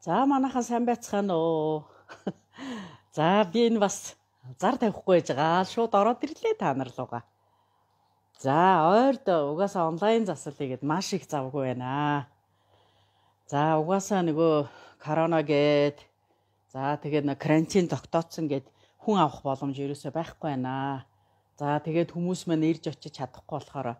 За манайхан сайн байцгаана уу? За би энэ бас зар тавихгүй байж байгаа. Шууд ороод ирлээ та нар лугаа. За ойрд угаасаа онлайн засал хийгээд маш их завгүй байна. За угаасаа нөгөө корона гээд за тэгээд нэг карантин тогтооцсон гээд хүн авах боломж ерөөсөө байхгүй байна. За тэгээд хүмүүс маань ирж очиж чадахгүй болохоор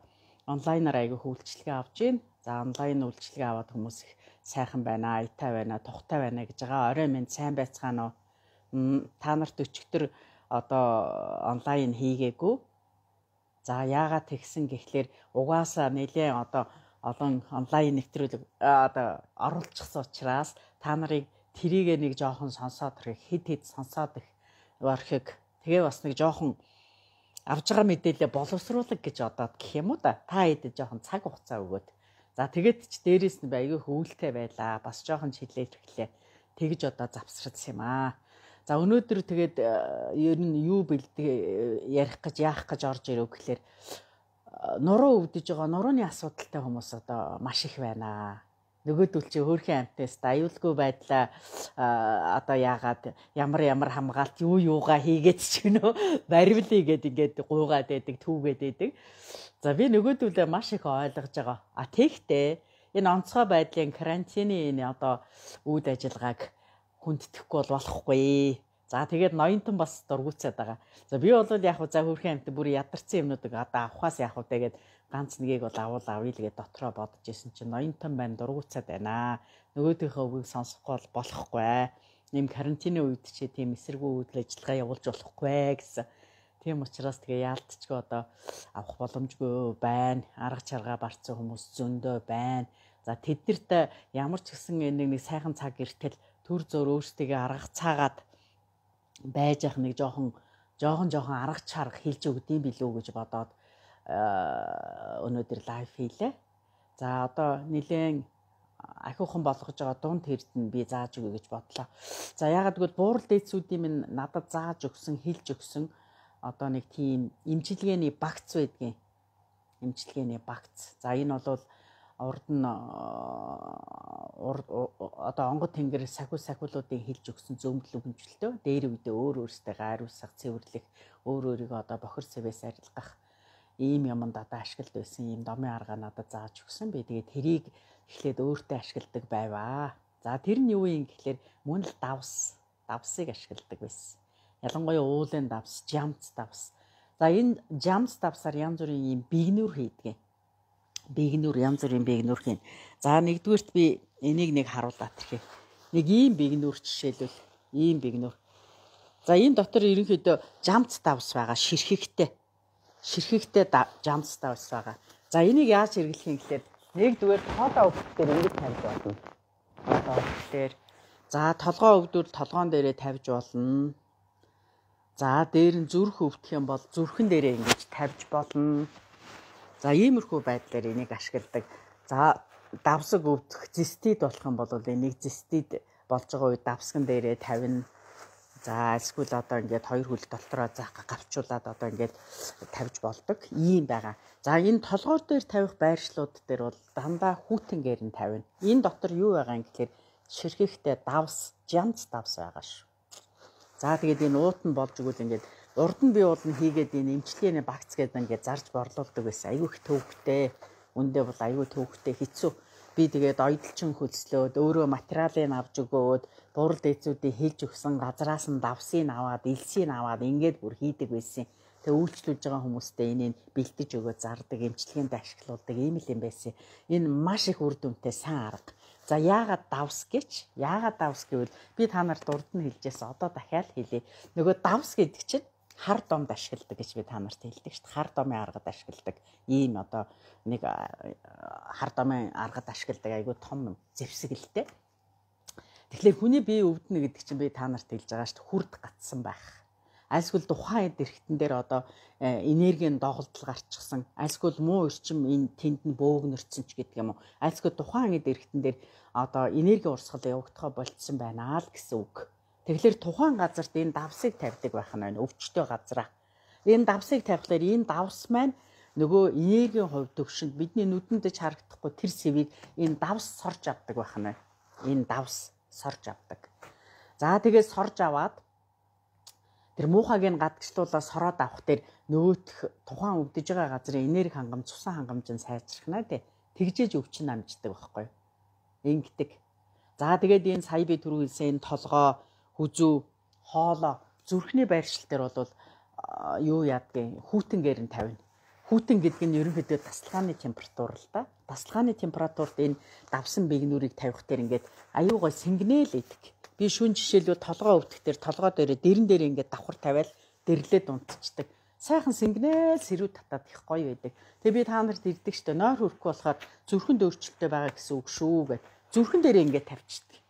онлайнаар айгүй үйлчилгээ авч гин. За онлайн үйлчилгээ аваад хүмүүс их сайхан байна, аятай байна, тухтай байна гэж байгаа. Орой минь сайн байцгаана уу? Та нарт өчигдөр одоо онлайн хийгээгүй. За яагаад тэгсэн гэхлээр угаасаа нэлээд одоо олон онлайн нэвтрүүлэг одоо оруулчихсан учраас та нарыг тэрийгэ нэг жоохон сонсоод ирэх, хэд хэд сонсоод их орхиг. Тэгээ бас нэг жоохон авж байгаа мэдээлэлээ боловсруулах гэж одоод гэх юм уу да. Та хэд жоохон цаг хугацаа өгөөд. За тэгээд ч дээрээс нь айгүй хөвөлтэй байлаа. Бас жоохон чилээд ирэхлээ. Тэгж одоо завсрагдсан юм аа. За өнөөдөр тэгээд ер нь юу бэлдэг ярих гэж яах гэж орж ирэв гэхлээр нуруу өвдөж байгаа нурууны асуудалтай хүмүүс одоо маш их байна. Нөгөөдөл чи хөөрхөн амтаас аюулгүй байдлаа одоо яагаад ямар ямар хамгаалт юу юугаа хийгээд ч гэнэ баривл хийгээд ингээд гуйгаад байдаг, түүгээд байдаг. За би нөгөөдөлөө маш их ойлгож байгаа. А тэгтээ энэ онцгой байдлын карантины энэ одоо үйл ажиллагааг хүндэтгэхгүй бол болохгүй. За тэгээд ноёнтон бас дургуутсаад байгаа. За би бол яг за хөөрхөн амт бүр ядарсан юмнуудыг одоо авахаас яг уу тэгээд ганц нэгийг бол авуул авъя л гэж дотроо бодож исэн чинь ноёнтон байна дургуутсаад байна. Нөгөөдийнхөө үгийг сонсохгүй бол болохгүй. Нэм карантины үед чи тийм эсэргүү үйл ажиллагаа явуулж болохгүй гэсэн. Тийм учраас тэгээ яалтчгүй одоо авах боломжгүй байна. Арга чаргаа барцсан хүмүүс зөндөө байна. За тэднэрт ямар ч гэсэн энэ нэг сайхан цаг эртэл төр зөөр өөрсдийгөө аргацаагаад байж ах нэг жоохон арга чарга хэлж өгдөм билүү гэж бодоод өнөөдөр лайв хийлээ. За одоо нэлээн ахиухан болгож байгаа дунд хэрд нь би зааж өгье гэж бодлоо. За яагаад гэвэл буурал дээдсүүдийн минь надад зааж өгсөн, хэлж өгсөн одоо нэг тийм эмчилгээний багц байдгийн. Эмчилгээний багц. За энэ бол урд нь одоо онгод тэнгэр сахиулуудын хэлж өгсөн зөмдөл өгөмжлөлтөө дээр үедээ өөр өөрсдөө хариуцах, цэвэрлэх, өөр өөрийгөө одоо бохир сэвээс арилгах ийм юмд одоо ашиглад байсан ийм домын арга надад зааж өгсөн. Би тэгээд тэрийг эхлээд өөртөө ашигладаг байваа. За тэр нь юу юм гэхлээр мөн л давсыг ашигладаг байсан. Ялангуяа уулын давс, жамц давс. За энэ жамц давсаар янз бүрийн ийм бигнүр хийдэг. Бигнүр, янз бүрийн бигнүр хийн. За нэгдүгüрт би энийг нэг харуулаад ирхэ. Нэг ийм бигнүр жишээлбэл ийм бигнүр. За энэ дотор ерөнхийдөө жамц давс байгаа, ширхэгтэй. Ширхэгтэй жамц давс байгаа. За энийг яаж хэрэглэх юм гэхлээр нэгдүгээр тоолоо өвдөх дээр ингэж тавьж болно. Тоолоо өвдөх дээр. За толгоо өвдвөл толгоон дээрээ тавьж болно. За дээр нь зүрх өвдөх юм бол зүрхэн дээрээ ингэж тавьж болно. За иймэрхүү байдлаар энийг ашигладаг. За давсаг өвдөх, зестид болох юм бол энийг зестид болж байгаа үед давсган дээрээ тавина. За эсвэл одоо ингээд хоёр хөл дотроо заах гавчуулаад одоо ингээд тавьж болдог ийм байгаа. За энэ толгоор дээр тавих байршлууд дээр бол дандаа хүүтэнгээр нь тавина. Энэ дотор юу байгаа юм гэхээр ширхэгтэй давс, жамц давс байгаа шүү. За тэгээд энэ уут нь болж игэл ингээд урд нь би бол нь хийгээд энэ эмчилгээний багц гэдэг ингээд зарж борлуулдаг байсан. Айгүй их төвөгтэй. Үндэ бол айгүй төвөгтэй хэцүү. Би тэгээд оёдолчин хөлслөөд өөрөө материалыг авч өгөөд бурал дээдсүүдийг хэлж өгсөн газраас нь давсыг аваад, элсийг аваад ингээд бүр хийдэг байсан. Тэгээ үйлчлүүлж байгаа хүмүүстэй энийг бэлдэж өгөөд зардаг, эмчилгээнд ашиглуулдаг ийм л юм байсан. Энэ маш их үр дүнтэй сайн арга. За яагаад давс гэж? Яагаад давс гэвэл би та нарт урд нь хэлжсэн. Одоо дахиад хэлье. Нөгөө давс гэдэг чинь хар домд ашигладаг гэж би та нарт хэлдэг шүү дээ. Хар домын аргад ашигладаг. Ийм одоо нэг хар домын аргад ашигладаг айгүй том зэвсэгэлтэй. Тэгэхээр хүний бие өвдөнө гэдэг чинь би та нарт хэлж байгаа шүү дээ. Хүрд гатсан байх. Альсгүй тухайн эд эргэтэн дээр одоо энергийн доголдол гарчихсан. Альсгүй муу эрчим энэ тэнд нь бөөгнөрцөн ч гэдэг юм уу. Альсгүй тухайн эд эргэтэн дээр одоо энерги урсгал явагдахаа болцсон байна л гэсэн үг. Тэгэхээр тухайн газарт энэ давсыг тавьдаг байх нь байна. Өвчтөй газараа. Энэ давсыг тавихлаар энэ давс маань нөгөө энергийн хувь төвшөнд бидний нүдэнд ч харагдахгүй тэр сэвийг энэ давс сорж авдаг байх нь байна. Энэ давс. Сорж авдаг. За тэгээд сорж аваад тэр муухайг нь гадагшлуулаа сороод авах дээр нөгөөх тухайн өвдөж байгаа газрын энерги хангамж, цусан хангамж нь сайжрахна тий. Тэгжээж өвчин амждаг байхгүй юу? Ингэдэг. За тэгээд энэ сая би түрүү хэлсэн энэ толгой, хүзүү, хоолой, зүрхний байршил дээр бол юу яадгийг хүүтэнгээр нь тавина. Хүүтэн гэдэг нь ерөнхийдөө тасалгааны температур л да. Тасалгааны температурт энэ давсан бэгнүүрийг тавих дээр ингээд аюу гой сэнгэнэл идэг. Би шүн жишээлбэл толгой өвдөх дээр толгой дээрээ дэрэн дээр ингээд давхар тавиал дэрлээд унтчихдаг. Сайхан сэнгэнэл сэрүү татаад их гоё байдаг. Тэгээ би та нарт ирдэг штэ нойр хөрөхгүй болохоор зүрхэнд өөрчлөлттэй байгаа гэсэн үг шүү гэд. Зүрхэн дээрээ ингээд тавьчихдаг.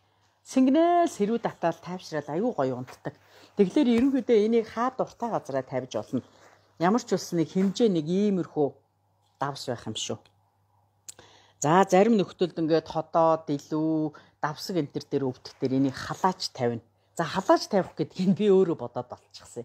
Сэнгэнэл сэрүү татаал тайвшраал аюу гоё унтдаг. Тэгэхээр ерөнхийдөө энийг хаа дуртай газараа тавьж болно. Ямар ч улс нэг хэмжээ нэг иймэрхүү давс байх юм шүү. За зарим нөхдөд ингээд ходоод илүү давсаг энэ төр дээр өвдөх дээр энийг халаач тавина. За халаач тавих гэдгийг би өөрөө бодоод олчихсан.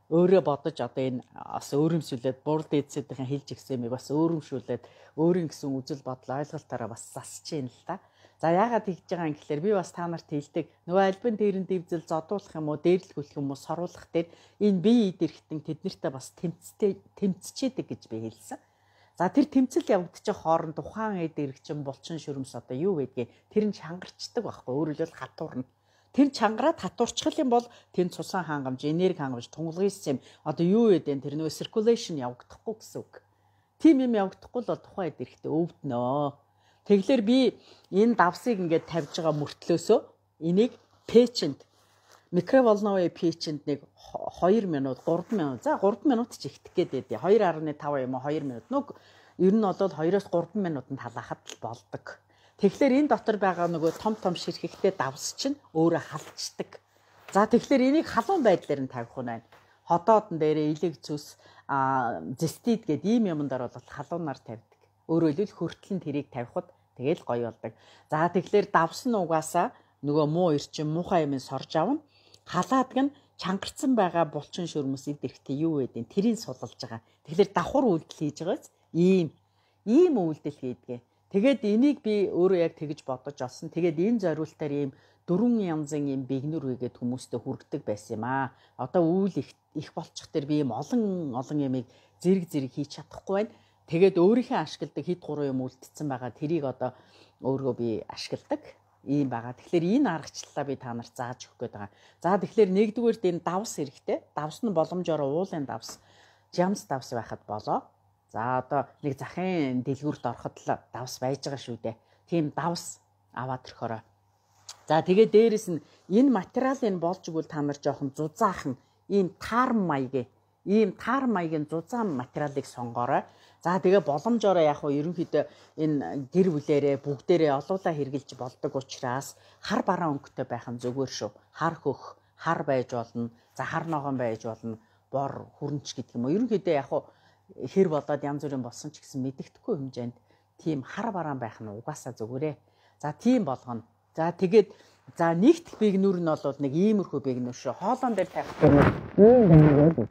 Өөрөө бодож одоо энэ бас өөрөмшүүлээд бурд эцэдийнхэн хэлж өгсөн юмыг бас өөрөмшүүлээд өөрийн гэсэн үзэл бодол ойлголтоороо бас засаж ийн л та. За яагаад тэгж байгаа юм гэхлээр би бас та нарт хэлдэг. Нөгөө альбин дээрэн дэвзэл зодуулах юм уу, дээрлэхүүлэх юм уу, соруулах дээр энэ бие эд эрхтэн тэднэртэй бас тэмцчээдэг гэж би хэлсэн. За тэр тэмцэл явагдчих хооронд тухайн эд эрхчин булчин шүрмс одоо юу байдгийг тэр нь чангарчдаг байхгүй. Өөрөөр хэлбэл хатуурна. Тэр чангараад хатуурчих юм бол тэнд цусан хангамж, энерги хангамж, тунгалгын систем одоо юу гэдэг тэр нөгөө circulation явагдахгүй гэсэн үг. Тийм юм явагдахгүй л бол тухайн эд эрхтэн өвднөө. Тэгэхээр би энэ давсыг ингээд тавьж байгаа мөртлөөсөө энийг печэнд микроволновын печэнд нэг 2 минут, 3 минут. За 3 минут ч ихтэх гээд байдیں۔ 2.5 юм уу 2 минут. Нүг ер нь бол 2-оос 3 минутанд халаахад л болдог. Тэгэхээр энэ дотор байгаа нөгөө том том ширхэгтэй давс чинь өөрөө халчдаг. За тэгэхээр энийг халуун байдлаар нь тавих нь байна. Ходоодон дээрээ илэг цус, зестид гээд ийм юмн дээр бол халуунаар тавьдаг. Өөрөөр хэлбэл хөртлөн тэрийг тавихад тэгэл гоё болдог. За тэгэхээр давс нь угаасаа нөгөө муу эрчим муухай юм сорж авна. Халаадаг нь чангарцсан байгаа булчин шөрмөс эд эрхтээ юу байдیں۔ Тэрийг сулалж байгаа. Тэгэхээр давхар үйлдэл хийж байгаас ийм үйлдэл хийдэг. Тэгээд энийг би өөрөө яг тэгж бодож олсон. Тэгээд энэ зориултаар ийм дөрвөн янзын ийм бигнүр хийгээд хүмүүстэй хүргэдэг байсан юм аа. Одоо үйл их болчих дээр би ийм олон олон ямыг зэрэг зэрэг хийж чадахгүй байна. Тэгээд өөрийнхөө ашигладаг хэд гурван юм үлдсэн байгаа. Тэрийг одоо өөрөө би ашигладаг ийм байгаа. Тэгэхээр энэ аргачлалаа би та нарт зааж өгөх гээд байгаа. За тэгэхээр нэгдүгээрт энэ давс хэрэгтэй. Давс нь боломжоор уулын давс, жамс давс байхад болоо. За одоо нэг захын дэлгүүрт ороход л давс байж байгаа шүү дээ. Тийм давс аваад ирэхороо. За тэгээ дээрэс нь энэ материалыг болж игэл та нар жоохон зузаахан ийм таарм маягийн ийм таар маягийн зузаан материалыг сонгоорой. За тэгээ боломжоор яг хуу ерөнхийдөө энэ гэр бүлэрээ бүгдээрээ олуулаа хэрглэж болдог учраас хар бараан өнгөтэй байх нь зүгээр шүү. Хар хөх, хар байж болно. За хар ногоон байж болно. Бор, хүрэнч гэдэг юм уу. Ерөнхийдөө яг хуу хэр болоод янз бүрийн болсон ч гэсэн мэддэхгүй хэмжээнд тийм хар бараан байх нь угаасаа зүгээрээ. За тийм болгоно. За тэгээд за нэгт бигнүр нь бол нэг иймэрхүү бигнүр шүү. Хоолон дээр тавих ийм бигнүр.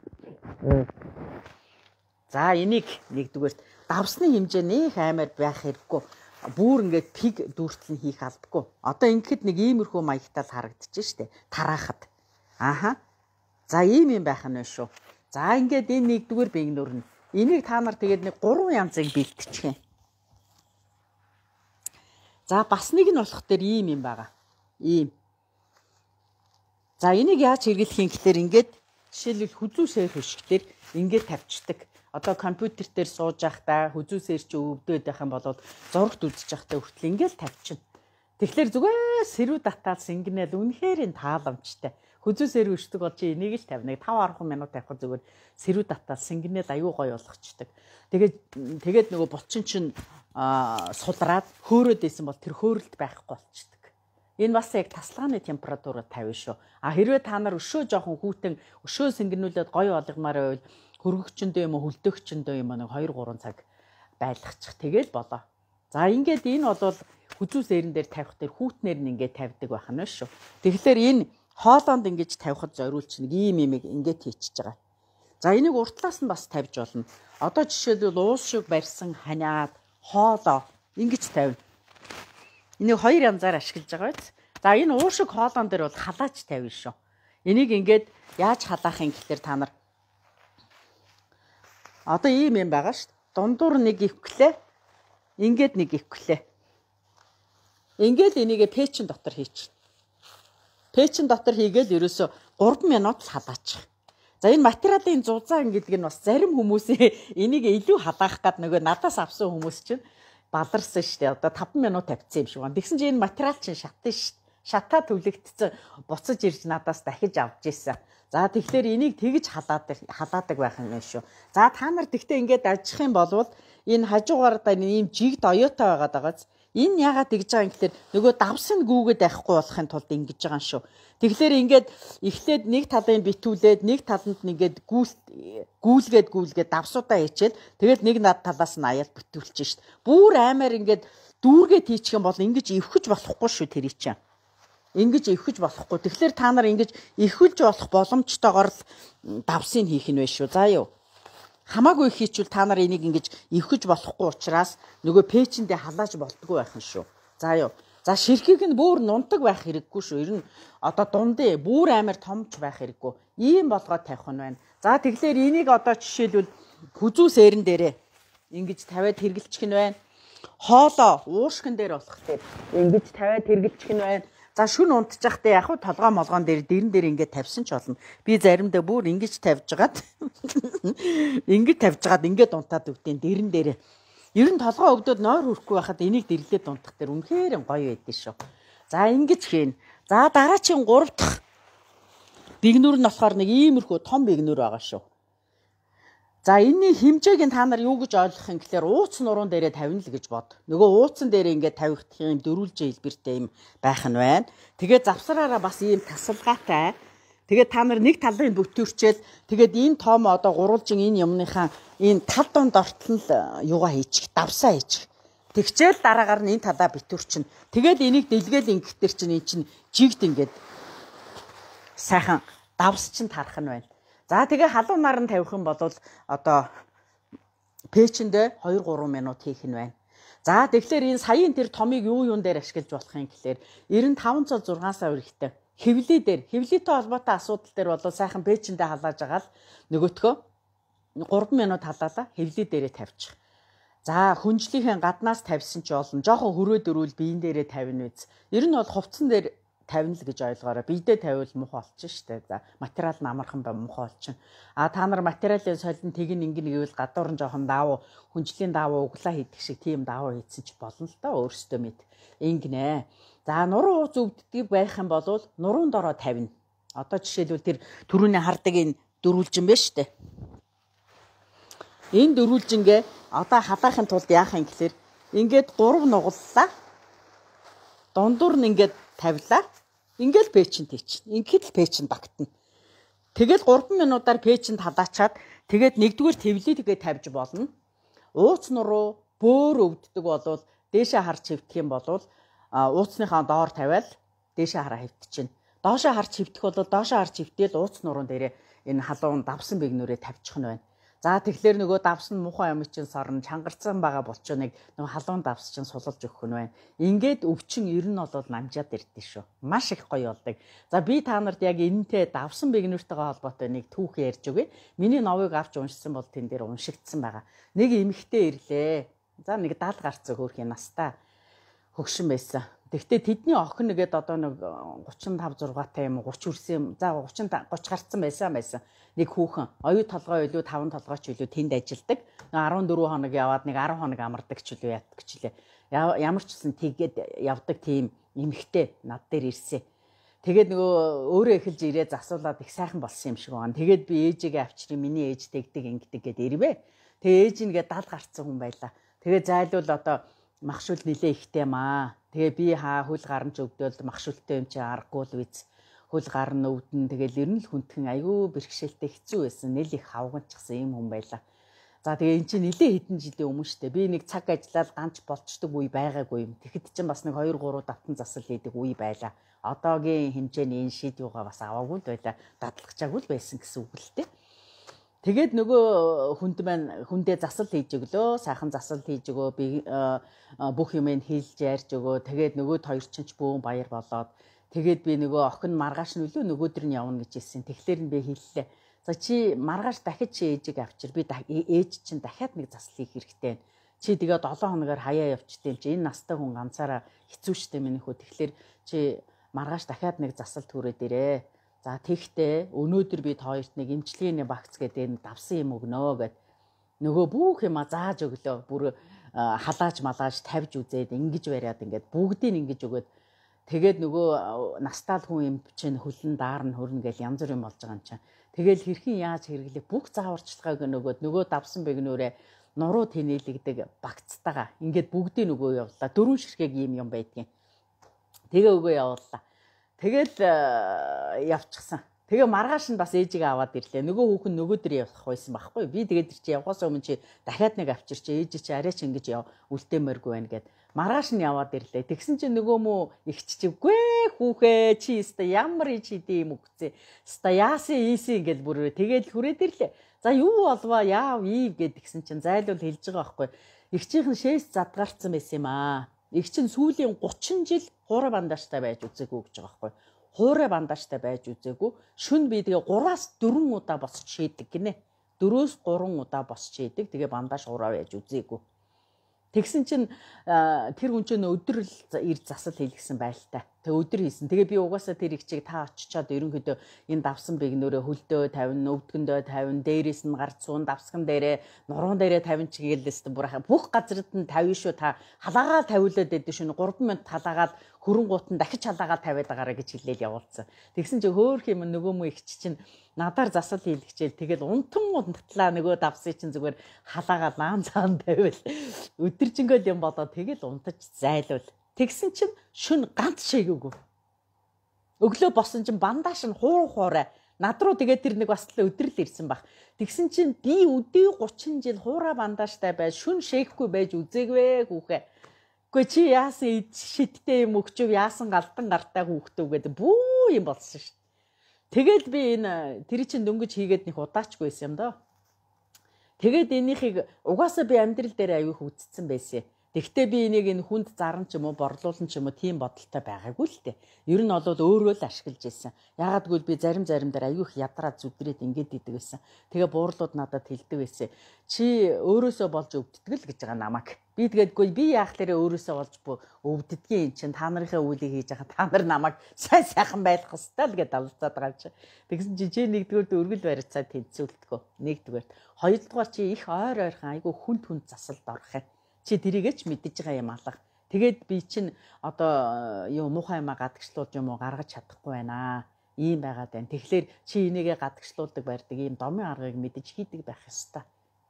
За энийг нэгдүгээрт давсны хэмжээ нэх аймаар байх хэрэггүй. Бүүр ингээд пиг дүүртэл нь хийх албагүй. Одоо ингэхэд нэг иймэрхүү маягтай л харагдчих штэ. Тараахад. Ааха. За ийм юм байх нь шүү. За ингээд энэ нэгдүгээр бигнүр нь. Энийг та нар тэгээд нэг гурван янзыг бэлтчих юм. За бас нэг нь болох дээр ийм юм байгаа. Ийм. За энийг яаж хэрэглэх юм гэхээр ингээд жишээлбэл хүзүү сэр хөшиг дээр ингээд тавьчихдаг. Одоо компьютер дээр сууж байхдаа хүзүү сэр чи өвдөд байх юм бол зурагт үзэж байхдаа хүртэл ингээд тавьчихна. Тэгэхээр зүгээр сэрүү татаал сэнгэнэл үнэхээр энэ тааламжтай. Хүзүү сэр өшдөг бол чи энийг л тавина. 5 10 минут тавихад зүгээр сэрүү татаал сэнгэнэл аюу гоё болгочдөг. Тэгээд нөгөө булчин чинь сулраад хөөрөөд исэн бол тэр хөөрөлд байхгүй болчдөг. Энэ бас яг тасалгааны температураар тавина шүү. А хэрвээ та нар өшөө жоохон хүүтэн өшөө сэнгэнүүлээд гоё болгомоор байвал хөргөгчөндөө юм уу хөлдөөгчөндөө юм уу нэг 2 3 цаг байлгачих. Тэгэл болоо. За ингээд энэ бол хүзүү сэрэн дээр тавих дээр хүүтнэр нь ингээд тавьдаг байх нь шүү. Тэгэхээр энэ хоолоонд ингэж тавихад зориулж нэг ийм имийг ингээд хийчихэж байгаа. За энийг уртлаас нь бас тавьж болно. Одоо жишээлбэл уус шиг барьсан ханиад хоолоо ингэж тавина. Энийг хоёр янзаар ашиглаж байгаа биз? За энэ уушиг хоолоон дээр бол халаач тавина шүү. Энийг ингээд яаж халаах юм гэхээр та нар одоо ийм юм байгаа шүү. Дундуур нэг ивклээ. Ингээд нэг ивклээ. Ингээд энийгээ пэйчин дотор хийчихнэ. Пэйчин дотор хийгээл ерөөсө 3 минут л халаачих. За энэ материалын зузаан гэдэг нь бас зарим хүмүүсийн энийг илүү халаах гад нөгөө надаас авсан хүмүүс чинь баларсан шүү дээ. Одоо 5 минут тавьчихсан юм шиг байна. Тэгсэн чинь энэ материал чинь шатсан шүү дээ. Шатаа түлэгдсэн буцаж ирж надаас дахиж авч ирсэн. За тэгэхээр энийг тэгж халаадаг байх юм шүү. За та нар тэгтээ ингээд ажих юм бол энэ хажуугаар да ийм жигд оёотой байгаад байгааз энэ яагаад тэгж байгаа юм гэхээр нөгөө давс нь гүүгээд байхгүй болохын тулд ингэж байгаа юм шүү. Тэгэхээр ингээд эхлээд нэг талын битүүлээд нэг таланд нь ингээд гүйлгээд давсуудаа хийчээд тэгэл нэг над талаас нь аяал битүүлчих шít. Бүр аймаар ингээд дүүргээд хийчих юм бол ингэж эвхэж болохгүй шүү тэр чинь. Ингэж эвхэж болохгүй. Тэгэхээр та нар ингэж эвхэлж болох боломжтойгоор л давсыг хийх нь вэ шүү. За юу. Хамаагүй хийчвэл та нар энийг ингэж эвхэж болохгүй учраас нөгөө пэйчэндээ халааж болдгоо байх нь шүү. За юу. За ширхийг нь бүр нунтаг байх хэрэггүй шүү. Ер нь одоо дундын бүр амар томч байх хэрэггүй. Ийм болгоод тавих нь байна. За тэгэхээр энийг одоо жишээлбэл хүзүү сэрэн дээрээ ингэж тавиад хэргэлчих нь байна. Хоолоо уушгин дээр болох тийм ингэж тавиад хэргэлчих нь байна. За шүн унтчихтай яг хуу толгой молгоон дээр дэрэн дээр ингээд тавьсан ч болно. Би заримдаа бүр ингэж тавьж хагаад ингэж тавьж хагаад ингээд унтаад өгдөө дэрэн дээрээ. Ер нь толгой өвдөд нойр хүрхгүй байхад энийг дэрлээд унтах дээр үнэхээр гоё байдэн шүү. За ингэж хийн. За дараагийн 3 дахь бигнүр нь болохоор нэг иймэрхүү том бигнүр байгаа шүү. За энэний хэмжээг нь та нар юу гэж ойлгох юм гэхээр ууц нуруунд дээрээ тавина л гэж бод. Нөгөө ууцан дээрээ ингээд тавих юм дөрвөлжин хэлбэртэй юм байх нь байна. Тэгээд завсраараа бас ийм тасалгаатай. Тэгээд та нар нэг талын бүтүүрчээл тэгээд энэ том одоо гурвалжин энэ юмныхаа энэ тал донд ортол нь юугаа хийчих, давсаа хийчих. Тэгчээл дараагаар нь энэ талаа битүүрчин. Тэгээд энийг дэлгээл ингэхтэр чинь эн чинь жигд ингээд сайхан давс чинь тарах нь байна. За тэгээ халуун нар нь тавих юм бол одоо пэйчэндээ 2-3 минут хийх нь байна. За тэгэхээр энэ саяын тэр томыг юу юун дээр ашиглаж болох юм гэхээр 95 цол 6 сар эрэхтэй хэвлий дээр хэвлийтэй холбоотой асуудал дээр бол сайхан пэйчэндээ халааж байгаа л нөгөөтгөө 3 минут халаалаа хэвлий дээрээ тавьчих. За хүнжлийнхээ гаднаас тавьсан ч болно. Жохон хөрөө дөрвөл биен дээрээ тавина үз. Ер нь бол хувцсан дээр тавина л гэж ойлгоорой. Биедээ тавиул муухай болчих штэ. За материал нь амархан бай муухай болчих. А та нар материалын солин тэгин ингэн гэвэл гадуур нь жоохон даавуу хүнжлийн даавуу углаа хийдэг шиг тийм даавуу хийсэн ч болно л доо өөрөөсөө мэд. Ингэнэ. За нуруу ууц өвддөг байх юм бол нуруун дороо тавина. Одоо жишээлбэл тэр түрүүний хардаг энэ дөрвөлжин байна штэ. Энэ дөрвөлжингээ одоо халаахын тулд яах юм гэхээр ингээд 3 нугаллаа. Дундуур нь ингээд тавилаа. Ингээл пэйчэнд хийчихнэ. Ингээд л пэйчэнд багтана. Тэгэл 3 минутаар пэйчэнд халаачаад тэгээд нэгдүгээр твлий тэгээд тавьж болно. Ууц нуруу бөөр өвддөг болвол дээшээ харж хэвтэх юм бол ууцныхаа доор тавиал дээшээ хараа хэвтчихнэ. Доошоо харж хэвтэх бол доошоо харж хэвтээл ууц нуруун дээрээ энэ халуун давсан бигнүүрээ тавьчих нь байна. За тэгэхээр нөгөө давс нь муухай юм чинь сорно чангарцсан байгаа болчоо нэг нөгөө халуун давс чинь сулалж өгөх нь байна. Ингээд өвчин ер нь бол намжаад ирдэ шүү. Маш их гоё болдог. За би та нарт яг энэнтэй давсан бигнүүртэйгээ холбоотой нэг түүх ярьж өгье. Миний новыг авч уншсан бол тэн дээр уншигдсан байгаа. Нэг эмэгтэй ирлээ. За нэг 70 гарцсан хөөрхийн настай хөгшин байсан. Тэгтээ тэдний охин нэгэд одоо нэг 35 6 та юм 30 хүрсэн юм. За 30 гарцсан байсан. Нэг хүүхэн оюу толгой илүү 5 толгой ч илүү тэнд ажилдаг. 14 хоног яваад нэг 10 хоног амардаг ч үлээ ятдаг ч үлээ. Ямар ч гэсэн тэгээд явдаг тийм эмэгтэй над дээр ирсэн. Тэгээд нөгөө өөрөө эхэлж ирээ засуулаад их сайхан болсон юм шиг байна. Тэгээд би ээжигээ авчрын миний ээж тэгдэг ингэдэг гэд ирвэ. Тэгээ ээж нэгээ 70 гарцсан хүн байлаа. Тэгээ зайлуул одоо махшуул нилээ ихтэй маа. Тэгээ би хаа хөл гарамж өвдөөл махшуултай юм чи аргагүй л биз. Хөл гар нь өвдөн. Тэгэл ер нь л хүндхэн айгүй бэрхшээлтэй хэцүү байсан. Нэл их хавганчсан юм хүн байлаа. За тэгээ эн чинь нилээ хэдэн жилийн өмнө штэ. Би нэг цаг ажиллаад ганц болчдөг үе байгаагүй юм. Тэгэхэд чинь бас нэг 2 3 давтан засал хийдэг үе байлаа. Одоогийн хэмжээний энэ шид юугаа бас аваагүй л байлаа. Дадлагчаагүй л байсан гэсэн үг л дээ. Тэгээд нөгөө хүнд маань хүндээ засал хийж өглөө. Сайхан засал хийж өгөө. Би бүх юм нь хэлж ярьж өгөө. Тэгээд нөгөө хоёр чинь ч бөөн баяр болоод тэгээд би нөгөө охин маргааш нь үлээ нөгөөдөр нь явна гэж хэлсэн. Тэгэхээр нь би хэллээ. За чи маргааш дахиж чи ээжийг авчир. Би ээж чинь дахиад нэг засал хийх хэрэгтэй байна. Чи тэгээ 7 хоногоор хаяа явчихдээ юм чи энэ настай хүн ганцаараа хэцүү шттэ миний хүү. Тэгэхээр чи маргааш дахиад нэг засал түрээд ирээ. За тэгтээ өнөөдөр би та хоёрт нэг эмчилгээний багц гэдэг энэ давсан юм өгнөө гэд нөгөө бүх юма зааж өглөө. Бүр халааж малааж тавьж үзээд ингэж бариад ингээд бүгдийг ингэж өгөөд тэгээд нөгөө настаал хүн юм чинь хөлн даарн хөрнө гэл янз бүр юм болж байгаа юм чинь. Тэгэл хэрхэн яаж хэрэглэх бүх зааварчилгааг нөгөөд нөгөө давсан бэгнүүрээ нуруу тэнээлэгдэг багцтайгаа ингээд бүгдийг нөгөө явууллаа. 4 ширхэг ийм юм байдгийн. Тэгээ өгөө явууллаа. Тэгэл явчихсан. Тэгээ маргааш нь бас ээжигээ аваад ирлээ. Нөгөө хүүхэн нөгөөдөр явах байсан байхгүй. Би тэгээд тэр чи явахаас өмнө чи дахиад нэг авчир чи ээж чи арай чи ингэж яв үлдээмээргүй байна гэд. Маргааш нь яваад ирлээ. Тэгсэн чинь нөгөө мүү ихч чи үгүй хүүхээ чи өстө ямар ич идэм юм үгцээ. Өстө яасан ийсэн ингээл бүр тэгээд хүрээд ирлээ. За юу болвоо яав ийв гэд тэгсэн чинь зайлуул хэлж байгаа байхгүй. Игчийнх нь шээс задгарцсан байсан юм аа. Игч нь сүүлийн 30 жил хуурай бандааштай байж үзээгүй гэж байгаа байхгүй. Хуурай бандааштай байж үзээгүй. Шүн би тэгээ 3-аас 4 удаа босч шийдэг гинэ. 4-өөс 3 удаа босч шийдэг. Тэгээ бандаж хуурай байж үзээгүй. Тэгсэн чинь тэр хүн чинь өдөр л ир засал хийлгэсэн байлтай. Тэг өдөр хийсэн. Тэгээ би угаасаа тэр ихчийг та очичоод ерөнхийдөө энэ давсан бэгнөрөө хөлдөө 50, өвдгөндөө 50, дээрээс нь гарц суун, давсган дээрээ, нуруун дээрээ 50 чигэлээс бүр бүх газрад нь 50 шүү та халаагаал тавиулаад байдаг шөнө 3 минут халаагаал хөрөн гут нь дахиж халаагаал тавиад байгаарэ гэж хэлээл явуулсан. Тэгсэн чинь хөөх юм нөгөө мө ихч чинь надаар засал хийлгэчээл тэгэл унтан унтлаа нөгөө давсыг чинь зүгээр халаагаал лаан цаан тавиул өдөржингөө юм болоо тэгэл унтаж зайлуул. Тэгсэн чинь шүн ганц шийгээгүй. Өглөө босон чинь бандаж нь хуур хуурай. Над руу тэгээд тэр нэг бас л өдрөл ирсэн баг. Тэгсэн чинь би өдөө 30 жил хуурай бандажтай байж шүн шээхгүй байж үзээгүй хүүхэ. Үгүй чи яасан шидтэй юм өгчөв яасан галдан гартай хүүхдөө гэдэг бүү юм болсон шүү дээ. Тэгэл би энэ тэр чинь дөнгөж хийгээд нэг удаачгүй байсан юм доо. Тэгээд энийхийг угаасаа би амьдрал дээр аягүй үзсэн байсан. Тэгтээ би энийг энэ хүнд заран ч юм уу борлуулан ч юм уу тийм бодолтой байгаагүй л дээ. Ер нь бол өөрөө л ашиглаж ирсэн. Яагаад гэвэл би зарим дээр аягүй их ядраа зүдрээд ингэж идэг байсан. Тэгээ буурлууд надад хэлдэг байсан. Чи өөрөөсөө болж өвддөг л гэж байгаа намайг. Би тэгээдгүй би яах тэрэ өөрөөсөө болж өвддгийн юм чинь та нарынхаа үйлийг хийж байгаа та нар намайг сайн сайхан байх хэвээр л гэж далцаад байгаа юм чи. Тэгсэн чи чи нэгдүгээр өргөл барьцаа тэнцвүүлдэггүй. Нэгдүгээр. Хоёрдугаар чи их ойр ойрхон айгүй хүнд хүнд засалд орох юм. Чи тэрийгээ ч мэдэж байгаа юм алга. Тэгээд би чинь одоо юу муухай юмаа гадагшлуулж юм уу гаргаж чадахгүй байна. Ийм байгаад байна. Тэгэхээр чи энийгээ гадагшлуулдаг барьдаг ийм домын аргыг мэдэж хийдэг байх ёстой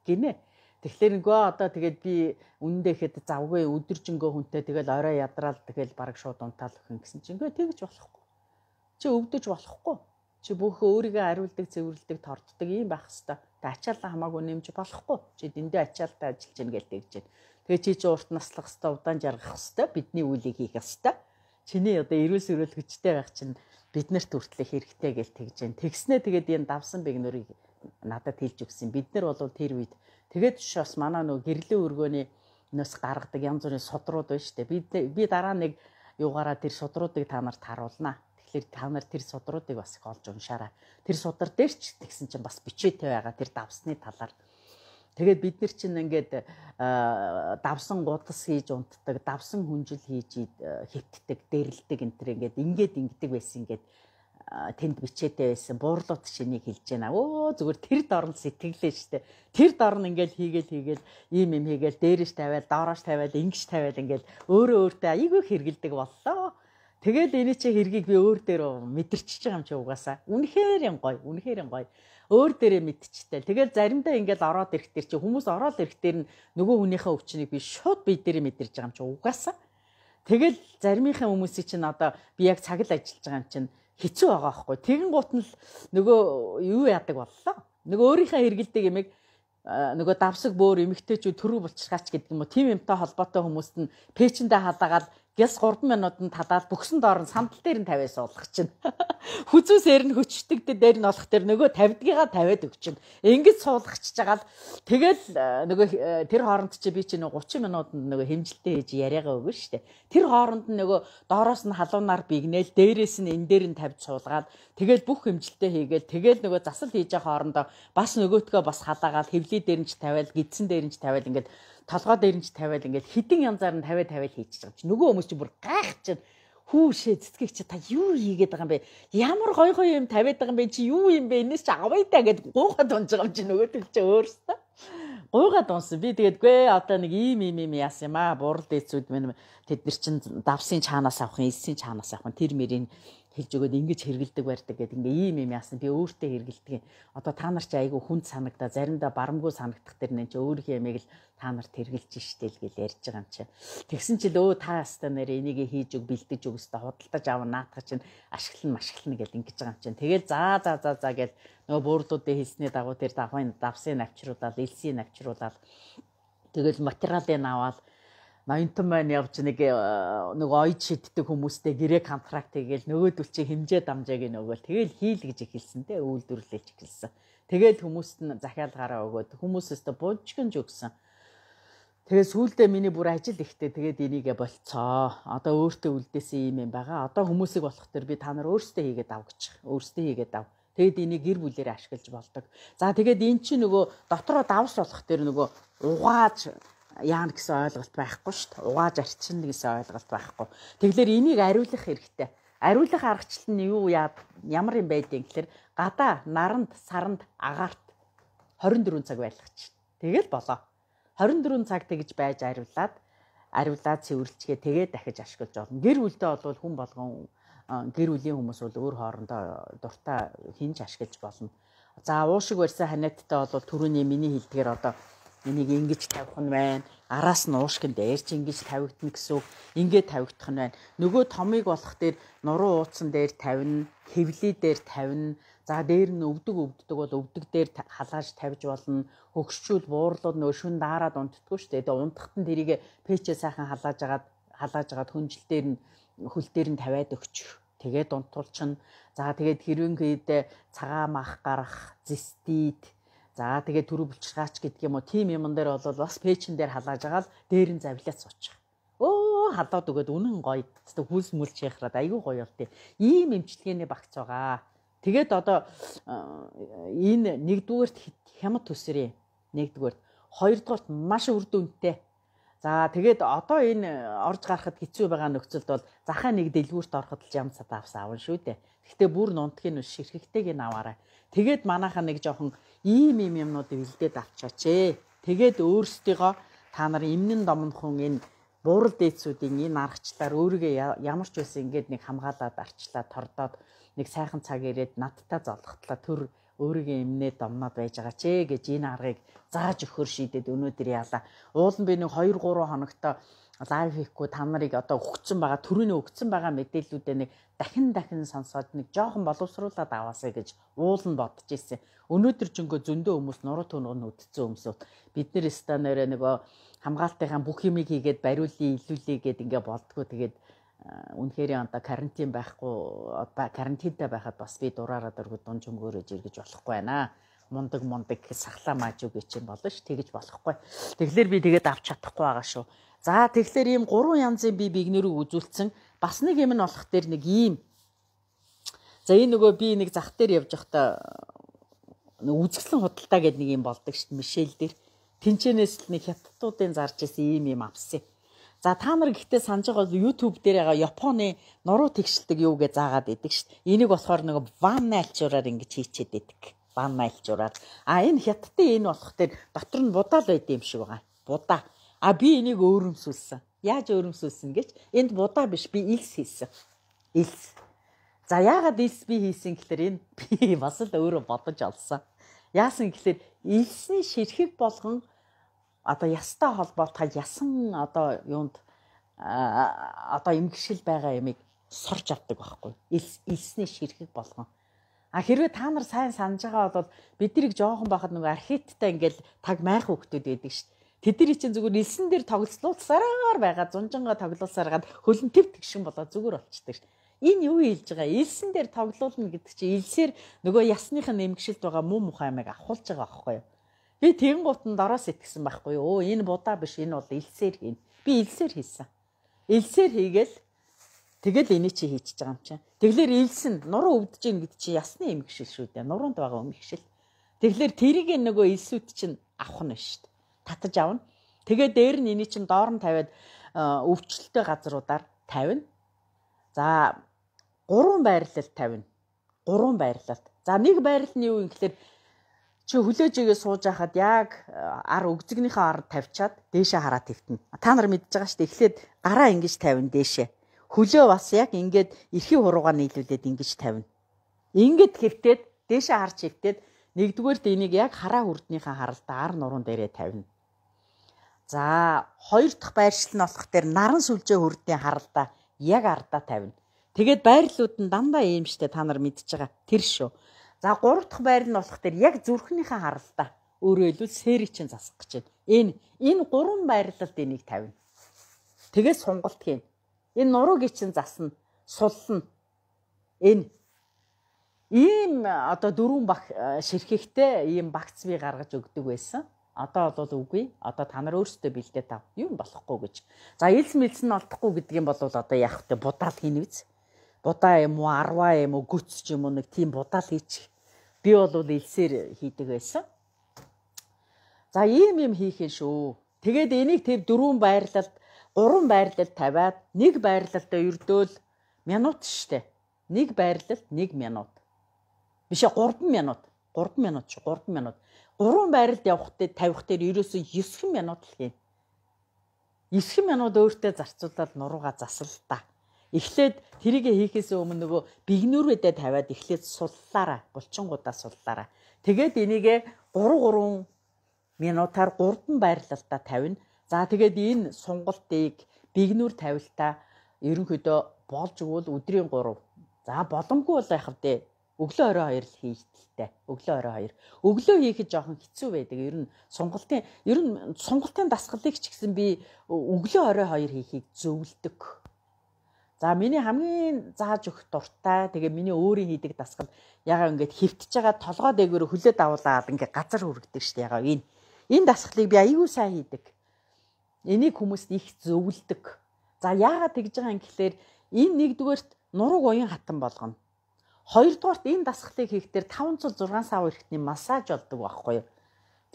гинэ. Тэгэхээр нөгөө одоо тэгээд би үнэндээ ихэд завгүй өдөржингөө хүнтэй тэгэл орой ядраал тэгэл бараг шууд унтаал өхөн гэсэн чинь үгүй тэгж болохгүй. Чи өвдөж болохгүй. Чи бүх өөрийгөө ариулдаг, цэвэрлдэг, торддог ийм байх ёстой. Тэг ачаалаа хамаагүй нэмж болохгүй. Чи дэндээ ачаалтай ажиллаж гин гэж тэгж байна. Тэгээ чи чи урт наслах хэвээр удаан жаргах хэвээр бидний үйлийг хийх хэвээр. Чиний одоо эрүүл сэрүүл хүчтэй байх чинь биднэрт хүртлэх хэрэгтэй гэж тэгж байна. Тэгснээ тэгээд энэ давсан бэгнөрийг надад хэлж өгсөн. Бид нар бол тэр үед тэгээд биш бас манай нөгөө гэрлийн өргөөний нөөс гаргадаг янз бүрийн судрууд байна шүү дээ. Би дараа нэг юугаараа тэр судруудыг та нарт харуулнаа. Тэгэхээр та нар тэр судруудыг бас их олж уншаарай. Тэр судар дээр ч тэгсэн чинь бас бичээтэй байгаа тэр давсны талаар. Тэгээд бид нар чинь ингээд давсан гудас хийж унтдаг, давсан хүнжил хийж хөвтдөг, дэрэлдэг энэ төр ингээд ингэдэг байсан ингээд тэнд бичээтэй байсан. Буурлууд чинийг хэлж байна. Өө зүгээр тэр дорн сэтгэлээ штэ. Тэр дорн ингээд хийгээл ийм юм хийгээл дээрээс тавиал, доороос тавиал, ингэж тавиал ингээд өөрөө өөртөө айгүй хэргэлдэг боллоо. Тэгэл энэ чи хэргийг би өөр дээр мэдэрчиж байгаа юм чи угаасаа. Үнэхээр юм гоё, үнэхээр юм гоё. Өөр дээрээ мэдчихтэй. Тэгэл заримдаа ингээл ороод ирэх дээр чи хүмүүс ороод ирэх дээр нь нөгөө хүнийхээ өвчнийг би шууд бие дээрээ мэдэрч байгаа юм чи угаасаа. Тэгэл заримынхаа хүмүүсийн чинь одоо би яг цаг л ажиллаж байгаа юм чинь хэцүү байгаа байхгүй. Тэгэн гут нь л нөгөө юу яадаг боллоо. Нөгөө өөрийнхөө хэргэлдэг юмыг нөгөө давсаг бөөр эмэгтэйчүүд төрөг булчирхаач гэдэг юм уу тийм юмтай холбоотой хүмүүст нь пэчэндээ халаагаал гяс 3 минутанд талаад бөхсөн доор нь сандал дээр нь тавиа суулгах чинь. Хүзүүсээр нь хөчдөг дээр нь болох тэр нөгөө тавьдгийгаа тавиад өгчин. Ингэж суулгачж байгаа л тэгэл нөгөө тэр хооронд чи би чи нөгөө 30 минутанд нөгөө хэмжилтээ хийж яриагаа өгнө штэ. Тэр хооронд нь нөгөө доороос нь халуунаар бигнээл дээрээс нь энэ дээр нь тавьж суулгаад тэгэл бүх хэмжилтээ хийгээл тэгэл нөгөө засал хийж байгаа хоорондоо бас нөгөөтгөө бас халаагаал хевлий дээр нь ч тавиал гидсэн дээр нь ч тавиал ингээд толгой дээр нь ч тавиал ингээд хідэн янзаар нь тавиа тавиал хийчихэж байгаа чи нөгөө хүмүүс чи бүр гайх чинь хүүшээ цэцгийг чи та юу хийгээд байгаа юм бэ? Ямар гой гой юм тавиад байгаа юм бэ? Чи юу юм бэ? Энэс чи авъя та гэд гуйгаад унж байгаа юм чи нөгөөдөл чи өөрөөсөө. Гуйгаад унсан. Би тэгээд гүй одоо нэг ийм ийм ийм яасан юм аа. Бурал дээцүүд минь тэд нар чин давсын чаанаас авах юм, элсийн чаанаас авах юм. Тэр мөрийг хэлж өгөөд ингэж хэргэлдэг барьдаг гэдэг ингээ ийм ийм яасан би өөртөө хэргэлдэг. Одоо та нар чи айгүй хүнд санагдаа заримдаа барамгүй санагдах тэр нэ чи өөрийнхөө ямиг л та нарт хэргэлж штэ л гэл ярьж байгаа юм чи. Тэгсэн чи л өө та ястаа нэр энийг хийж өг бэлдэж өг өстө худалдаж аваа наатах чинь ашиглана машиглана гэл ингэж байгаа юм чинь. Тэгэл за за за за гэл нөгөө буурлуудын хэлсний дагуу тэр давхын давсын авчруулаад элсийг авчруулаад тэгэл материалыг аваад ноёнтон маань явж нэг нэг оёд шиддэг хүмүүстэй гэрээ контракт хийгээл нөгөөдөл чи хэмжээ дамжааг нь өгөөл тэгэл хийл гэж эхэлсэн те үйлдвэрлэж эхэлсэн. Тэгэл хүмүүст нь захиалгаараа өгөөд хүмүүсээс бужигнж өгсөн. Тэгээ сүүлдээ миний бүр ажил ихтэй тэгээд энийгээ болцоо. Одоо өөртөө үлдээсэн юм юм байгаа. Одоо хүмүүсийг болох төр би та нар өөрсдөө хийгээд ав гэж. Өөрсдөө хийгээд ав. Тэгээд энийг гэр бүлээрээ ашиглаж болдог. За тэгээд эн чинь нөгөө дотроо давс болох төр нөгөө угааж яана гэсэн ойлголт байхгүй шүү дээ. Угааж арчина гэсэн ойлголт байхгүй. Тэгэхээр энийг ариулах хэрэгтэй. Ариулах аргачлал нь юу ямар юм байдیں гэхээр гадаа, наранд, саранд, агаарт 24 цаг байлгач. Тэгэл болоо. 24 цаг тэгж байж ариулаад цэвэрлжгээ тэгээд дахиж ашиглаж болно. Гэр бүлдээ бол хүн болгон гэр бүлийн хүмүүс бол өөр хоорондоо дуртай хинж ашиглаж болно. За уушиг барьсан ханиадтай бол түрүүний миний хэлдгээр одоо энийг ингэж тавих нь байна. Араас нь уушгин дээр ч ингэж тавигдана гэсэн үг. Ингээд тавигдах нь байна. Нөгөө томыг болох дээр нуруу ууцсан дээр тавина, хэвлий дээр тавина. За дээр нь өвдөг бол өвдөг дээр халааж тавьж болно. Хөгшчүүл буурлууд нөгөө шүн daarаад унтдаггүй шүү дээ. Тэгээ унтахт нь тэрийг пэчээ сайхан халааж агаад хүнжил дээр нь хөл дээр нь тавиад өгчих. Тэгээд унтуулчихна. За тэгээд хэрвэнгээд цагаан мах гарах, зестид. За тэгээд түрүү булчиргаач гэдэг юм уу тийм юмн дээр бол бас пэйчэн дээр халааж байгаа л дээр нь завлиад суучих. Өө халаад өгөөд үнэн гоё. Тэстэ хүлс мүлч яхраад айгүй гоё болт. Ийм эмчилгээний багц байгаа. Тэгээд одоо энэ нэгдүгээрт хямд төсөрийн нэгдүгээрт, хоёрдугаарт маш үр дүнтэй. За тэгээд одоо энэ орж гарахад хэцүү байгаа нөхцөлд бол захаа нэг дэлгүүрт ороход л ям цад авсан авна шүү дээ. Гэхдээ бүр нунтгийн нь ширхэгтэйг нь аваарай. Тэгээд манайхаа нэг жоохон ийм ийм юмнуудыг бэлдээд авчаач ээ. Тэгээд өөрсдийгөө та нар эмнэн домнохун энэ буурал дээдсүүдийн энэ аргачлалаар өөрийгөө ямар ч байсан ингээд нэг хамгаалаад арчлаа тордоод нэг сайхан цаг ирээд надтай золготлаа төр өөрийгөө эмнээ домноод байж байгаа ч ээ гэж энэ аргыг зааж өгөхөр шийдээд өнөөдөр яалаа. Уул нь би нэг 2 3 хоногтой лайв хийхгүй та нарыг одоо өгцөн байгаа төрөний өгцөн байгаа мэдээллүүдээ нэг дахин сонсоод нэг жоохон боловсруулад аваасаа гэж уул нь бодож ирсэн. Өнөөдөр жөнгөө зөндөө хүмүүс нуруу төнөг нь үдцсэн хүмүүсүүд бид нэр станараа нөгөө хамгаалтынхаа бүх юмыг хийгээд бариулъя, илүүлье гэд ингээ болдгоо. Тэгээд үнэхээр одоо карантин байхгүй карантинтай байхад бас би дураараа дөргөд дун чөмгөөрөө жиргэж болохгүй байна. Мундаг сахлаа мааж үгүй чинь болно ш тэгэж болохгүй. Тэгэхээр би тэгээд авч чадахгүй байгаа шүү. За тэгэхээр ийм гурван янзын би бигнэрийг үзүүлсэн. Бас нэг юм нь болох дээр нэг ийм. За энэ нөгөө би нэг зах дээр явж байхдаа нэг үзэсгэлэн худалдаа гэдэг нэг юм болдог ш Мишель дээр. Тинчэнээс л нэг хятадуудын зарж исэн ийм юм авсан. За та нар гэхдээ санаж байгаа бол YouTube дээр байгаа Японы нуруу тэгшилдэг юу гэж заагаад идэг ш. Энийг болохоор нөгөө ванна альчуураар ингэж хийчихэд идэг. Ванна альчуураар. А энэ хятадын энэ болох дээр дотор нь будаа л байд юм шиг байгаа. Будаа. А би энийг өөрөмсүүлсэн. Яаж өөрөмсүүлсэн гэж энд будаа биш би илс хийсэн. Илс. За яагаад илс би хийсэн гэхээр энэ би бас л өөрөө бодож олсон. Яасан гэхээр илсний ширхэг болгон одоо ястай холбоотой ясан одоо юунд одоо эмгшил байгаа ямыг сорж авдаг байхгүй. Илсний ширхэг болгон. А хэрвээ та нар сайн санаж байгаа бол бид нарыг жоохон байхад нөгөө архиттай ингээл таг майх хүүхдүүд байдаг шүү дээ. Тэдний чинь зүгээр элсэн дээр тоглолцуулсараар байгаа зунжангаа тоглолцсараад хөлн төв тэгшин болоо зүгээр болчдөг шүү дээ. Энэ юу хэлж байгаа? Элсэн дээр тоглуулна гэдэг чинь элсээр нөгөө ясных нь эмгшилд байгаа муу мухай амийг авахулж байгаа байхгүй юу? Би тэгэн гутан дороос итгэсэн байхгүй юу? Өө энэ будаа биш, энэ бол элсээр хийн. Би элсээр хийсэн. Элсээр хийгээл тэгэл энийг чи хийчихэж байгаа юм чинь. Тэглэр элсэн нуруу өвдөж гин гэдэг чи ясны эмгшил шүү дээ. Нуруунд байгаа эмгшил. Тэглэр тэрийг нөгөө элсүүд чинь авах нь шүү дээ. Татаж авна. Тэгээ дээр нь энийг чинь доор нь тавиад өвчлөлтэй газруудаар тавина. За 3 байрлалд тавина. 3 байрлалд. За нэг байрлал нь юу юм гэхээр чи хүлээж игээ сууж байхад яг ар өгзөгнийхөө ар тавьчаад дээшээ хараад твтэнэ. Та нар мэдж байгаа шүү дээ. Эхлээд гараа ингэж тавина дээшээ. Хөлөө бас яг ингээд эрхийн хуруугаа нийлүүлээд ингэж тавина. Ингээд хэвтээд дээшээ харж хэвтээд нэгдүгээрт энийг яг хараа хүрднийхээ харалтаа ар нуруунд дээрээ тавина. За хоёр дахь байршил нь болох дээр наран сүлжээ хүрдний харалтаа яг ардаа тавина. Тэгээд байрлалууд нь дандаа ийм штэ, та нар мэдж байгаа. Тэр шүү. За гурав дахь байр нь болох дээр яг зүрхнийхээ харалтаа. Өөрөөр хэлбэл сэрийг чинь засах гэж байна. Энэ гурван байрлалд энийг тавина. Тэгээд сунгалт хийн. Энэ нурууг чинь засна, суллна. Энэ ийм одоо дөрвөн баг ширхэгтэй ийм багц би гаргаж өгдөг байсан. Одоо бол үгүй. Одоо та нар өөрсдөө бэлдээ тав. Юм болохгүй гэж. За элс мэлс нь олдохгүй гэдэг юм бол одоо яах вэ? Будаал хийнэ биз? Будаа юм уу, арваа юм уу, гүц ч юм уу нэг тийм будаал хийчих. Би бол элсээр хийдэг байсан. За ийм юм хийх юм шүү. Тэгээд энийг тэр дөрвөн байрлалд, гурван байрлалд тавиад нэг байрлалдаа ердөөл минут штэ. Нэг байрлалд 1 минут. Биш ээ 3 минут. 3 минут шүү. 3 минут. Гурван байралд явах дээр тавих дээр ерөөсөө 9 минут л хийн. 9 минут өөртөө зарцуулаад нуруугаа засал та. Эхлээд тэрийг хийхээс өмнө нөгөө бигнүүрээдээ тавиад эхлээд суллаараа, булчингуудаа суллаараа. Тэгээд энийгээ 3 минутаар 3 байрлалдаа тавина. За тэгээд энэ сунгалтыг бигнүүр тавилтаа ерөнхийдөө болж өгвөл өдрийн 3. За боломгүй бол яах вэ? Өглөө орой 2 л хийхэлтэй. Өглөө орой 2. Өглөө хийхэд жоохон хэцүү байдаг. Ер нь сунгалтын дасгалыг ч гэсэн би өглөө орой 2 хийхийг зөвлөдөг. За миний хамгийн зааж өгөх дуртай, тэгээ миний өөрийн хийдэг дасгал ягаа ингээд хөвтөж байгаа толгой дээгүүр хөлөө давуулаад ингээд газар хүргэдэг шүү дээ. Ягаа энэ дасгалыг би аюул сайн хийдэг. Энийг хүмүүст их зөвлөдөг. За яагаад тэгж байгаа юм гэхлээр энэ нэгдүгээрт нурууг уян хатан болгоно. Хоёрдугаарт энэ дасгалыг хийхдээ 506 сав эрхтний массаж болдог байхгүй юу?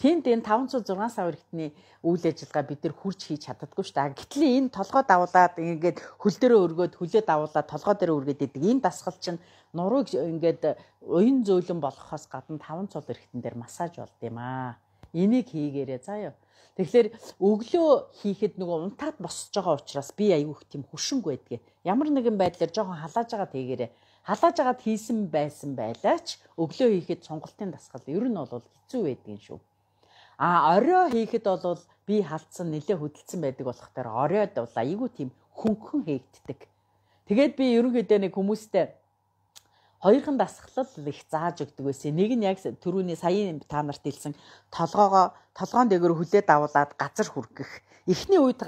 Тэнд энэ 506 сав эрхтний үйл ажиллагаа бид нар хурж хийж чаддаггүй шүү дээ. Гэтэл энэ толгой давуулаад ингээд хөл дээрээ өргөөд хөлөө давуулаад толгой дээрээ өргөөд идэг энэ дасгал чинь нурууг ингээд уян зөөлөн болгохоос гадна 5 цул эрхтэн дээр массаж болд юм аа. Энийг хийгээрэй заа юу. Тэгэхээр өглөө хийхэд нөгөө унтаад босч байгаа учраас би аюух тийм хөшинг байдгийг. Ямар нэгэн байдлаар жоохон халааж байгаа тийгээрэй. Халааж агаад хийсэн байсан байлаач өглөө хийхэд сонголтын дасгал ер нь бол хэцүү байдгийн шүү. А орой хийхэд бол би халдсан нэлээ хөдөлсөн байдаг болох дээр оройд бол айгүй тийм хөнгөн хийгддэг. Тэгээд би ерөнхийдөө нэг хүмүүстэй хоёрхан дасгалал их зааж өгдөг байсан. Нэг нь яг түрүүний саяын та нарт хэлсэн толгоон дээгүүр хүлээ давуулаад газар хүргэх. Эхний үед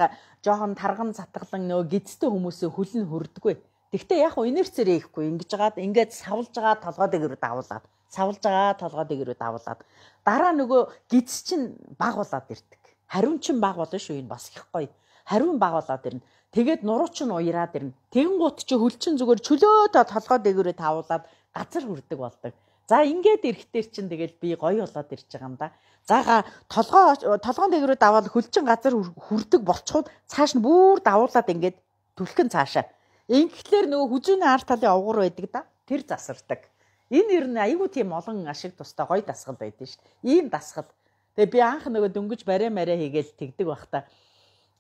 жоохон тарган сатгалан нөгөө гидстэй хүмүүсээ хөл нь хүрдэггүй. Тэгвэл яг хөө инерцээр хийхгүй ингэж жагаад ингээд савлж байгаа толгой дээгүүр давуулаад савлж байгаа толгой дээгүүр давуулаад дараа нөгөө гидс чинь баг болоод ирдэг. Хариун чинь баг болно шүү, энэ бас их гоё. Хариун баг болоод ирнэ. Тэгээд нуруу чинь уяраад ирнэ. Тэгэн гут чи хөл чинь зүгээр чөлөөтэй толгой дээгүүрээ тавуулаад газар хүрдэг болдог. За ингээд ирэхтэр чинь тэгэл би гоё болоод ирж байгаа юм да. За толгойн дээгүүрээ даваад хөл чинь газар хүрдэг болчход цааш нь бүр давуулаад ингээд түлхэн цаашаа. Ингэхлээр нөгөө хүзүүний ард талын овгор байдаг да. Тэр засардаг. Энэ ер нь айгүй тийм олон ашиг тустай гоё дасгал байдаг шүү дээ. Ийм дасгал. Тэгээ би анх нөгөө дөнгөж барай марай хийгээл тэгдэг байх та.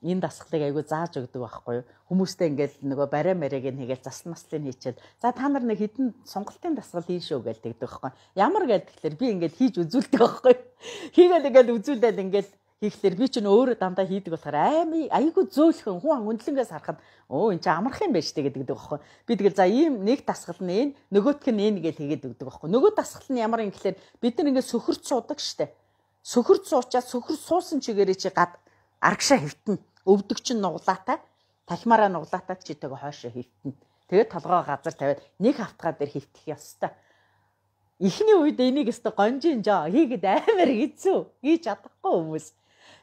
Энэ дасгалыг айгүй зааж өгдөг байхгүй юу? Хүмүүстэй ингээл нөгөө барай марайг нь хийгээл засал маслыг хийчээл. За та нар нэг хідэн сонголтын дасгал хийн шүү гэж тэгдэг байхгүй. Ямар гээл тэгэхээр би ингээл хийж үзүүлдэг байхгүй юу? Хийгээл ингээл үзүүлээл ингээл хийхлээр би чинь өөрөө дандаа хийдэг болохоор айгүй зөөлхөн хүн хөндлөнгөөс харахад өө эн чинь амарх юм байна штэ гэдэг байхгүй. Би тэгэл за ийм нэг дасгал нь энэ, нөгөөх нь энэ гэж хийгээд өгдөг байхгүй. Нөгөө дасгал нь ямар юм гэхлээр бид нар ингээд сөхөрч суудаг штэ. Сөхөрч суучаад сөхөр суусан чигээрээ чи гад аргашаа хэвтэнэ. Өвдөг чинь нуглаатай, танхимаараа нуглаатай чи тэгээ хойшоо хэвтэнэ. Тэгээд толгоо газар тавиад нэг хавтгаа дээр хөвтөх ёстой. Эхний үед энийг өстө гонжин жоо хийгээд амар хэцүү. Хийж чадахгүй хүмүүс.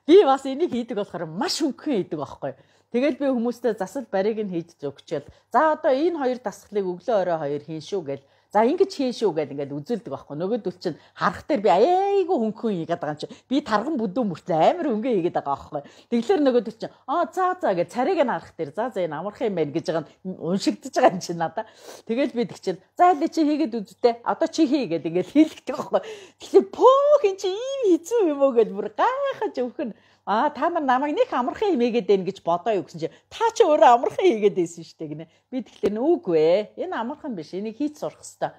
Би бас энийг хийдэг болохоор маш хөнгөн хийдэг байхгүй. Тэгэл би хүмүүстэй засал барийг нь хийж өгчөөл. За одоо энэ хоёр дасгалыг өглөө орой хоёр хийн шүү гэл. За ингэж хийн шүү гэл ингээд үзүүлдэг байхгүй. Нөгөөдөл чинь харах дээр би айгүй хөнгөн хийгээд байгаа юм чи. Би тарган бүдүүн мөртлөө амар хөнгөн хийгээд байгаа байхгүй. Тэгэхээр нөгөөдөл чинь аа за за гэж царайг нь харах дээр за за энэ амархан юм байна гэж байгаа нь уншигдаж байгаа юм чинь надаа. Тэгэл би тэгчил за аль чи хийгээд үзтээ. Одоо чи хий гэл ингээд хийлгдэг байхгүй. Тэгэхээр пөөх эн чи ийм хэцүү юм уу гэл бүр гайхаж өвхөн. Аа та нар намайг нэг амархан юм хийгээд байна гэж бодоо юу гэсэн чи та чи өөрөө амархан хийгээд байсан шүү дээ гинэ. Би тэгэхээр үгүй ээ. Энэ амархан биш. Энийг хийж сурах хэрэгтэй.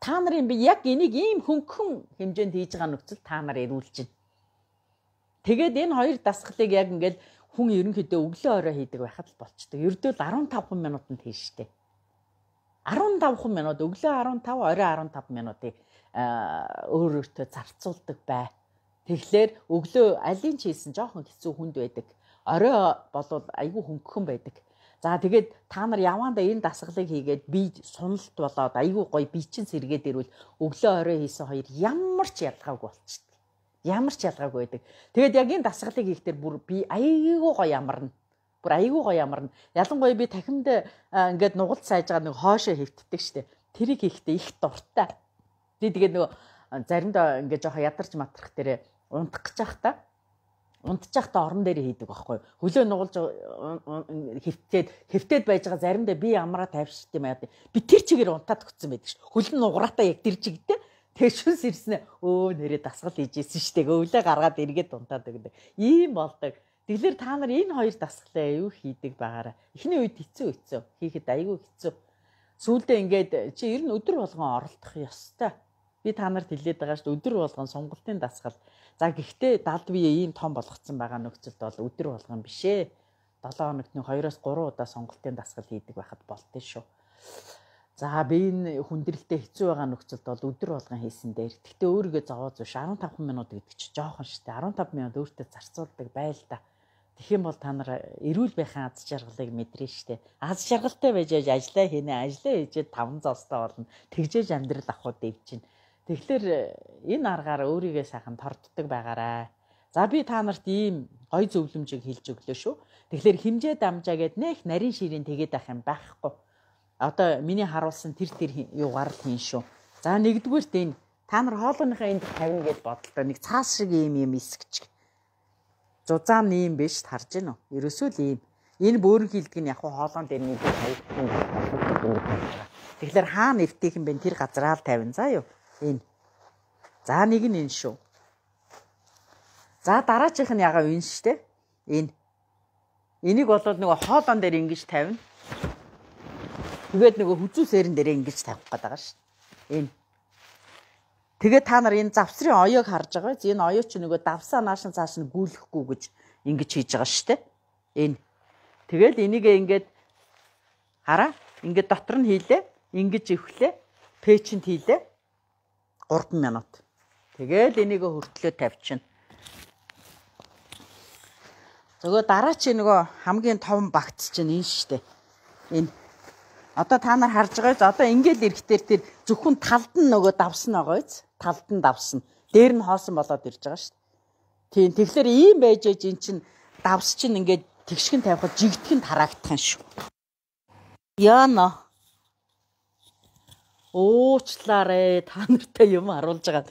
Та нарын би яг энийг ийм хөнгөн хэмжээнд хийж байгаа нөхцөл та нар эрүүлж байна. Тэгээд энэ хоёр дасгалыг яг ингээл хүн ерөнхийдөө өглөө орой хийдэг байхад л болчдөг. Ердөө л 15 минутанд хийн штэ. 15 минут өглөө 15 орой 15 минутыг өөр өөртөө зарцуулдаг бай. Тэгэхээр өглөө алин ч хийсэн жоохон хэцүү хүнд байдаг. Орой болвол айгүй хөнгөн байдаг. За тэгээд та нар яваандаа энэ дасгалыг хийгээд бие суналт болоод айгүй гоё бие чинь сэргээд ирвэл өглөө орой хийсэн хоёр ямар ч ялгаагүй болчихдог. Ямар ч ялгаагүй байдаг. Тэгээд яг энэ дасгалыг хийхдээ бүр би айгүй гоё ямарна. Бүр айгүй гоё ямарна. Ялангуяа би тахимд ингээд нугалт сайж байгаа нэг хоошоо хэвтдэг штэ. Тэрийг хийхдээ их дуртай. Би тэгээд нөгөө заримдаа ингээд жоохон ядарч матрах дээрээ унтах гэж байхдаа унтчихтаа орон дээр хийдэг байхгүй. Хөлөө нугалж хэвтээд байж байгаа заримдаа би амраа тавьшд юм яа. Би тэр чигээр унтаад өгсөн байдаг ш. Хөл нь нуграатаа яг тэр чигтээ. Тэгээ шүнс ирснэ. Өө нэрээ дасгал хийж исэн штэ. Өвлөө гаргаад эргээд унтаад өгдөг. Ийм болдог. Тэгэхээр та нар энэ хоёр дасгалаа юу хийдэг байгаараа. Эхний үед хэцүү. Хийхэд айгүй хэцүү. Сүүлдээ ингээд чи ер нь өдөр болгон оролдох ёстой. Би та нарт хэлээд байгаа шүү дээ. Өдөр болгон сонголтын дасгал. За гэхдээ далд бие ийм том болгоцсон байгаа нөхцөлд бол өдөр болгон биш ээ. 7 хоногт нэг 2-3 удаа сонголтын дасгал хийдэг байхад болтой шүү. За би энэ хүндрэлтэй хэцүү байгаа нөхцөлд бол өдөр болгон хийсэн дээр. Гэхдээ өөрийгөө зовоо зүүш 15 минут гэдэг чи жоохон шүү дээ. 15 минут өөртөө зарцуулдаг байл та. Тэгэх юм бол та нар эрүүл байхын аз жаргалыг мэдрэн штэ. Аз жаргалтай байж ажиллаа хийнэ, ажиллаа хийжээ 5 зоостой болно. Тэгжээж амьдрал авахуд дэвжин. Тэгэхээр энэ аргаар өөрийгөө сайхан торддог байгаарай. За би та нарт ийм гой зөвлөмжийг хэлж өглөө шүү. Тэгэхээр хэмжээ дамжаа гэд нэх нарийн ширийн тэгээд ах юм байхгүй. Одоо миний харуулсан тэр юугаар л хийн шүү. За нэгдүгüүрт энэ та нар хоолойныхаа энд тавина гэж бодлоо. Нэг цаас шиг ийм юм эсгэж. Зузаан ийм биш харж гин үү? Ерөөсөө л ийм. Энэ бөөрн хийлдэг нь яг хоолоон дээр нэг тавигдсан. Тэгэхээр хаана эвтэйхэн бэ? Тэр газраа л тавина заа юу? Энэ. За нэг нь энэ шүү. За дараачих нь ягаа энэ шүү дээ. Энэ. Энийг бол нөгөө хоолоон дээр ингэж тавина. Тэгээд нөгөө хүзүү сэрэн дээр ингэж тавих гээд байгаа шүү. Энэ. Тэгээд та нар энэ завсрын оёог харж байгаа биз? Энэ оёо чи нөгөө давсаа наашин цааш нь гүйлэхгүй гэж ингэж хийж байгаа шүү дээ. Энэ. Тэгэл энийгээ ингээд хараа. Ингээд дотор нь хийлээ. Ингэж өвхлээ. Пэчэнд хийлээ. 3 минут. Тэгэл энийгээ хөртлөө тавьчихна. Зөвхөн дараа чи нөгөө хамгийн том багц чинь энэ шүү дээ. Энэ. Одоо та нар харж байгаа биз? Одоо ингээл ирэхтэр тэр зөвхөн талд нь нөгөө давсан байгаа биз? Талд нь давсан. Дээр нь хоосон болоод ирж байгаа шүү дээ. Тийм. Тэгэхээр ийм байж ээж эн чинь давс чинь ингээд тэгшгэн тавихад жигтгэн тараагдах юм шүү. Яна. Уучлаарэ та нартай юм харуулж байгаа.